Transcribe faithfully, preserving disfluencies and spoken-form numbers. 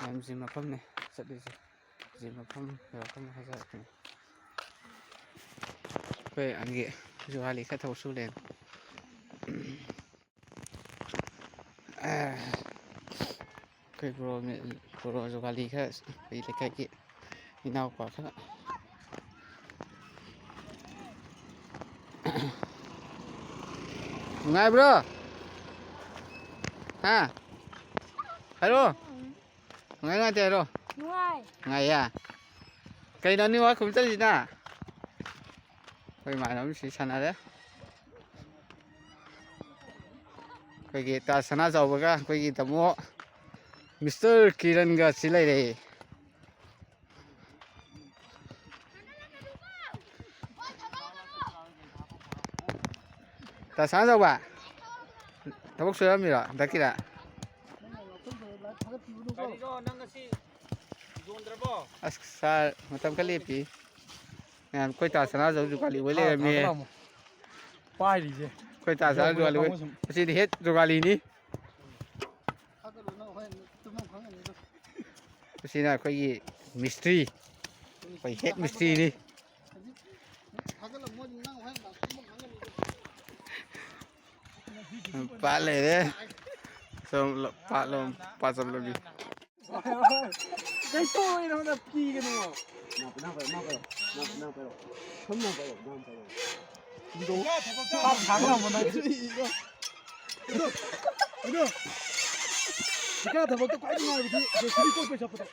ꯌꯥꯝ ꯖꯤꯝ ꯃꯐꯝꯅꯦ ꯆꯠꯂꯤꯁꯦ꯫ ꯖꯤꯝ ꯃꯐꯝ ꯌꯧꯔꯛꯄ ꯍꯥꯏꯖꯔꯛꯄꯅꯦ꯫ ꯑꯩꯈꯣꯏ ꯑꯪꯒꯤ ꯖꯨꯒꯥꯂꯤ ꯈꯔ ꯊꯕꯛ ꯁꯨ ꯂꯩꯔꯝꯃꯦ꯫ ꯑꯩꯈꯣꯏ ꯕ꯭ꯔꯣ ꯃꯤ-, ꯕ꯭ꯔꯣ ꯖꯨꯒꯥꯂꯤ ꯈꯔ, ꯑꯩꯈꯣꯏ ꯂꯩꯀꯥꯏꯒꯤ ꯏꯅꯥꯎꯄꯥ ꯈꯔ꯫ ꯅꯨꯡꯉꯥꯏꯕ꯭ꯔꯣ? ꯍꯥ? ꯍꯥꯏꯔꯣ꯫ ꯅꯨꯡꯉꯥꯏ ꯅꯨꯡꯉꯥꯏꯇꯦ ꯍꯥꯏꯔꯣ꯫ ꯅꯨꯡꯉꯥꯏ꯫ ꯅꯨꯡꯉꯥꯏꯌꯦ꯫ ꯀꯩꯅꯣ ꯅꯤꯋꯥ ꯈꯨꯝ ꯆꯠꯂꯤꯁꯤꯅ? ꯑꯩꯈꯣꯏ ꯏꯃꯥꯟꯅꯕ ꯁꯤ ꯁꯥꯟꯅꯔꯦ꯫ ꯑꯩꯈꯣꯏꯒꯤ ꯇꯥ ꯁꯅꯥꯖꯥꯎꯕꯒ ꯑꯩꯈꯣꯏꯒꯤ ꯇꯥꯃꯣ ꯃꯤꯁꯇꯔ ꯀꯤꯔꯟꯒ ꯁꯤ ꯂꯩꯔꯦ꯫ ꯇꯥ ꯁꯅꯥꯖꯥꯎꯕ, ꯊꯕꯛ ꯁꯨꯔꯝꯃꯤꯔꯣ ꯍꯟꯗꯛꯀꯤꯔ? ꯀꯔꯤꯅꯣ, ꯅꯪ ꯉꯁꯤ ꯌꯣꯟꯗ꯭ꯔꯕꯣ? ꯑꯁ, ꯁꯥꯔ, ꯃꯇꯝ ꯈꯔ ꯂꯦꯞꯄꯤ꯫ ꯃꯌꯥꯝ, ꯑꯩꯈꯣꯏ ꯇꯥ ꯁꯅꯥꯖꯥꯎ ꯖꯨꯒꯥꯂꯤ ꯑꯣꯏ ꯂꯩꯔꯝꯃꯦ꯫ ꯊꯥꯒꯠꯂꯝꯃꯣ꯫ ꯄꯥꯏꯔꯤꯁꯦ꯫ ꯑꯩꯈꯣꯏ ꯇꯥ ꯁꯅꯥꯖꯥꯎ ꯖꯨꯒꯥꯂꯤ ꯑꯣꯏ꯫ ꯃꯁꯤꯗꯤ ꯍꯦꯠ ꯖꯨꯒꯥꯂꯤꯅꯤ꯫ ꯃꯁꯤꯅ ꯑꯩꯈꯣꯏꯒꯤ ꯃꯤꯁꯇ꯭ꯔꯤ, ꯑꯩꯈꯣꯏ ꯍꯦꯠ ꯃꯤꯁꯇ꯭ꯔꯤꯅꯤ꯫ ꯄꯥꯠ ꯂꯩꯔꯦ꯫ ꯁꯣꯝ ꯂ-, ꯄꯥꯠꯂꯣꯝ, ꯄꯥꯠ ꯆꯠꯂꯝꯃꯤ꯫ ꯂꯩꯊꯣꯛꯑꯣ, ꯅꯉꯣꯟꯗ ꯄꯤꯒꯅꯨ꯫ ꯅꯪ, ꯅꯪ ꯄꯥꯏꯔꯣ, ꯅꯪ ꯄꯥꯏꯔꯣ, ꯅꯪ, ꯅꯪ ꯄꯥꯏꯔꯣ꯫ ꯁꯣꯝ ꯅꯪ ꯄꯥꯏꯔꯣ, ꯅꯪ ꯄꯥꯏꯔꯣ꯫ ꯄꯥꯛ ꯊꯥꯡ ꯉꯝꯃꯣ ꯅꯪ꯫ ꯑꯗꯣ, ꯑꯗꯣ, ꯁꯤꯀꯥ ꯊꯕꯛꯇ ꯈ꯭ꯋꯥꯏ ꯅꯨꯡꯉꯥꯏꯕꯗꯤ JCB ꯀꯣꯠꯄꯩ ꯆꯠꯄꯗꯣ꯫